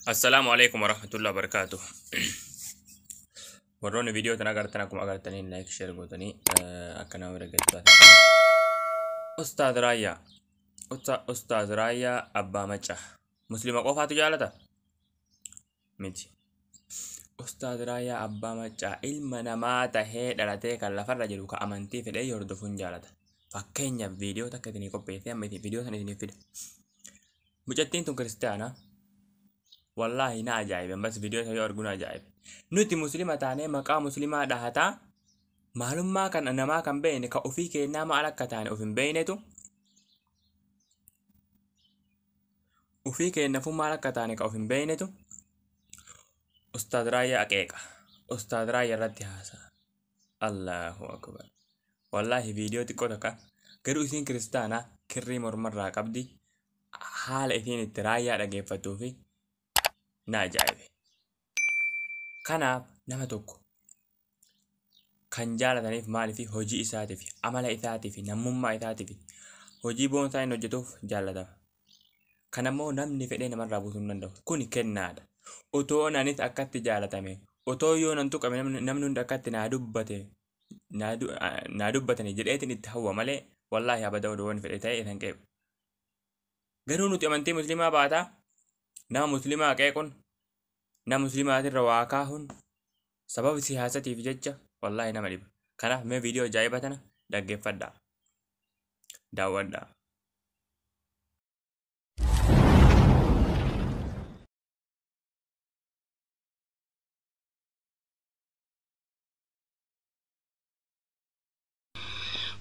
Assalaamu alaikum warahmatullahi wabarakatuh. Warroonni viidiyoo tana agartan akkuma agartaniin like share gootanii akka nama bira gadi taasisan. Ustaaz Raayyaa. Ustaaz Raayyaa Abbaa Macca. Muslima qofaatu jaalata? Miti. Ustaaz Raayyaa Abbaa Maccaa ilma namaa tahee dhalatee kan lafarra jiru kan amantii fedhee hordofuun jaalata. Fakkeenyaaf viidiyoo takka isinii qopheessee amma viidiyoo sana isiniif fida. Mucattiin tun kiristaana. Wallaahi na ajaa'ibe. Ammas viidiyoo isa yoo argu na ajaa'ibe. Nuti muslima taanee maqaa muslimaa dhahataa maalummaa kan namaa kan beekne kan ofii keenyaa maal akka taane of hin beeknetu ofii keenyafuu maal akka taane kan of hin beeknetu Ustaaz Raayyaa aqeeqa. Ustaaz Raayyaa irratti haasa'a. Allahu akbar. Wallaahi viidiyoo xiqqoo takka garuu isiin kiristaanaa kirrii mormarraa qabdi haala isiin itti raayyaa dhageeffattuu fi na ajaa'ibe. Kanaaf nama tokko kan jaalataniif maaliif hojii isaatiif, amala isaatiif, namummaa isaatiif hojii boonsaa inni hojjetuuf jaallatama. Kanammoo namni fedhee namarraa buusuu hin danda'u. Kuni kennaadha. Otoo anis akkatti jaalatame, otoo yoo nan tuqame namni hundi akkatti naa dubbate, naa dubbatani jedheetiin itti hawwa malee wallaahi abada odoo wanni fedhe ta'e isan qeequ. Garuu nuti amantii musliimaa baataa nama musliimaa qeequun nama musliimaatirra waa kaahuun sababa siyaasatiif jecha wallaahi nama dhiba. Kanaaf mee viidiyoo ajaa'iba tana dhaggeeffadhaa. Daawwadhaa.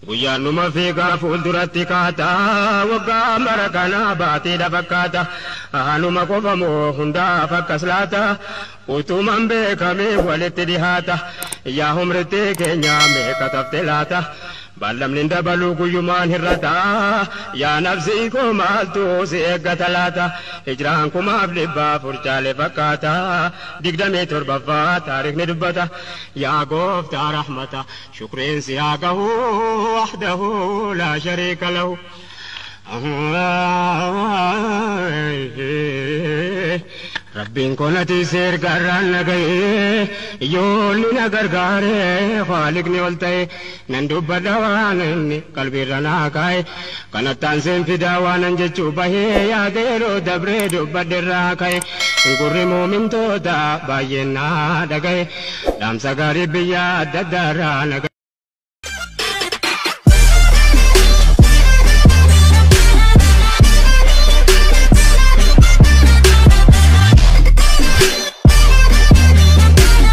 Guyyaan numa fiigaa fuulduratti kaata waggaa mara kanaa baateedha fakkaata anuma qofa moo hundaaf akkas laata utuman beekamee walitti dhihaata yaa humritti keenya meeqa tafte laata ballamni dabaluu guyyumaan hir'ata yaa nafsii koo maaltu si eeggata laata hijraan 1400 caale fakkaata 27ffaa taarikhni dubbata yaa gooftaa rahmata shukriin si haa gahu wahdahu laa shariika lahu. Rabbiin konati seergarraan na ga'ee ijoolli na gargaaree haaliqni ol ta'e nan dubbadha waan inni qalbiirra naa kaa'e kanattaan seen fidaa waanan jechuu bahee yaada yeroo dabree dubbadherraa ka'e gurri muumintoota baay'een naa dhaga'e dhaamsa gaarii biyya adda addaarraa na